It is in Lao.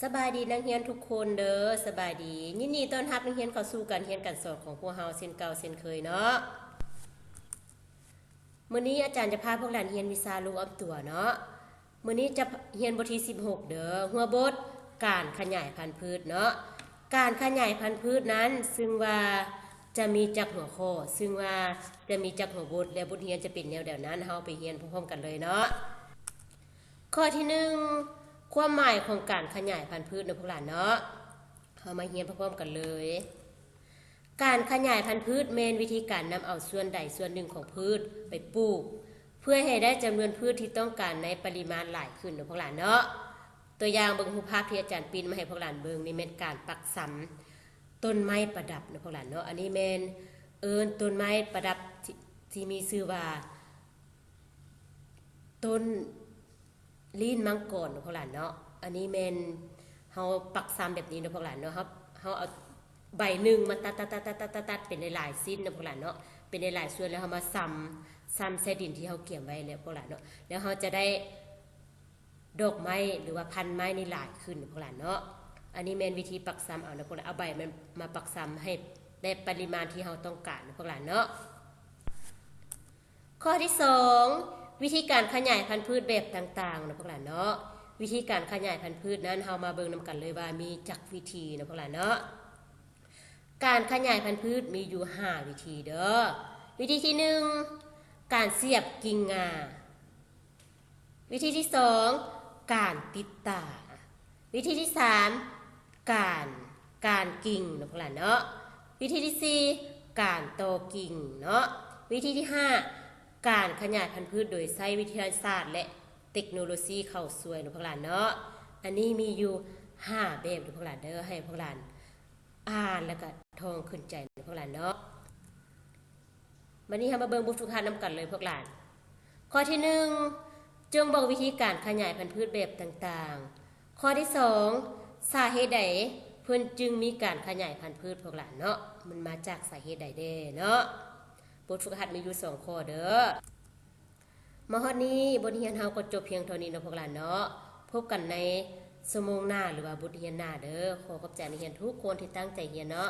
ສະບາຍດີນັກຮຽນທຸກຄົນເດີ ສະບາຍດີ ຍິນດີຕ້ອນຮັບນັກຮຽນເຂົ້າສູ່ການຮຽນການສອນຂອງພວກເຮົາເຊັ່ນເກົ່າເຊັ່ນເຄີຍເນາະ. ມື້ນີ້ອາຈານຈະພາພວກຫຼານຮຽນວິຊາໂລກອ້ອມຕົວເນາະ. ມື້ນີ້ຈະຮຽນບົດທີສິບຫົກເດີ ຫົວບົດການຂະຫຍາຍພັນພືດເນາະ. ການຂະຫຍາຍພັນພືດນັ້ນ ຊຶ່ງວ່າຈະມີຈັກຫົວຂໍ້ ຊຶ່ງວ່າຈະມີຈັກຫົວບົດ ແລະ ບົດຮຽນຈະເປັນແນວໃດນັ້ນ ເຮົາໄປຮຽນພ້ອມໆກັນເລີຍເນາະ. ຂໍ້ທີໜຶ່ງ ຄວາມໝາຍຂອງການຂະຫຍາຍພັນພືດເນາະພວກຫຼານເນາະ. ເຮົາມາຮຽນພ້ອມໆກັນເລີຍ. ການຂະຫຍາຍພັນພືດແມ່ນວິທີການນຳເອົາສ່ວນໃດສ່ວນໜຶ່ງຂອງພືດໄປປູກ ເພື່ອໃຫ້ໄດ້ຈຳນວນພືດທີ່ຕ້ອງການໃນປະລິມານຫຼາຍຂຶ້ນເນາະພວກຫຼານເນາະ. ຕົວຢ່າງເບິ່ງຮູບພາບທີ່ອາຈານປິ່ນມາໃຫ້ພວກຫຼານເບິ່ງນີ້ແມ່ນການປັກຊຳຕົ້ນໄມ້ປະດັບເນາະພວກຫຼານເນາະ. ອັນນີ້ແມ່ນເອີ້ນຕົ້ນໄມ້ປະດັບທີ່ ທີ່ມີຊື່ວ່າ ຕົ້ນລີ້ນມັງກອນເນາະພວກຫຼານເນາະ. ອັນນີ້ແມ່ນເຮົາປັກຊຳແບບນີ້ເນາະພວກຫຼານເນາະ. ເຮົາ ເຮົາເອົາໃບໜຶ່ງມາຕັດໆໆໆ ເປັນຫຼາຍໆຊິ້ນເນາະພວກຫຼານເນາະ ເປັນຫຼາຍໆສ່ວນ ແລ້ວເຮົາມາຊຳ ຊຳໃສ່ດິນທີ່ເຮົາກຽມໄວ້ເນາະພວກຫຼານເນາະ. ແລ້ວເຮົາຈະໄດ້ດອກໄມ້ ຫຼືວ່າພັນໄມ້ນີ້ຫຼາຍຂຶ້ນເນາະພວກຫຼານເນາະ. ອັນນີ້ແມ່ນວິທີປັກຊຳເອົາເນາະພວກຫຼານ ເອົາໃບມັນມາປັກຊຳໃຫ້ໄດ້ປະລິມານທີ່ເຮົາຕ້ອງການເນາະພວກຫຼານເນາະ. ຂໍ້ທີສອງ ວິທີການຂະຫຍາຍພັນພືດແບບຕ່າງໆເນາະພວກຫຼານເນາະ. ວິທີການຂະຫຍາຍພັນພືດນັ້ນ ເຮົາມາເບິ່ງນຳກັນເລີຍວ່າມີຈັກວິທີເນາະພວກຫຼານເນາະ. ການຂະຫຍາຍພັນພືດມີຢູ່ຫ້າວິທີເດີ. ວິທີທີໜຶ່ງ ການສຽບກິ່ງງາ. ວິທີທີສອງ ການຕິດຕາ. ວິທີທີສາມ ການ ການກິ່ງເນາະພວກຫຼານເນາະ. ວິທີທີສີ່ ການຕໍ່ກິ່ງເນາະ. ວິທີທີຫ້າ ການຂະຫຍາຍພັນພືດໂດຍໃຊ້ວິທະຍາສາດ ແລະ ເຕັກໂນໂລຊີເຂົ້າຊ່ວຍເນາະພວກຫຼານເນາະ. ອັນນີ້ມີຢູ່ຫ້າແບບເດີພວກຫຼານເດີ ໃຫ້ພວກຫຼານອ່ານ ແລ້ວກະທ່ອງຂຶ້ນໃຈເນາະພວກຫຼານເນາະ. ບັດນີ້ເຮົາມາເບິ່ງບົດຝຶກຫັດນຳກັນເລີຍພວກຫຼານ. ຂໍ້ທີໜຶ່ງ ຈົ່ງບອກວິທີການຂະຫຍາຍພັນພືດແບບຕ່າງໆ. ຂໍ້ທີສອງ ສາເຫດໃດເພິ່ນຈຶ່ງມີການຂະຫຍາຍພັນພືດພວກຫຼານເນາະ ມັນມາຈາກສາເຫດໃດແດ່ເນາະ. ບົດຝຶກຫັດມີຢູ່ສອງຂໍ້ເດີ. ມາຮອດນີ້ບົດຮຽນເຮົາກໍຈົບພຽງເທົ່ານີ້ເນາະພວກຫຼານເນາະ. ພົບກັນໃນຊົ່ວໂມງໜ້າ ຫຼືວ່າບົດຮຽນໜ້າເດີ. ຂໍຂອບໃຈນັກຮຽນທຸກຄົນທີ່ຕັ້ງໃຈຮຽນເນາະ.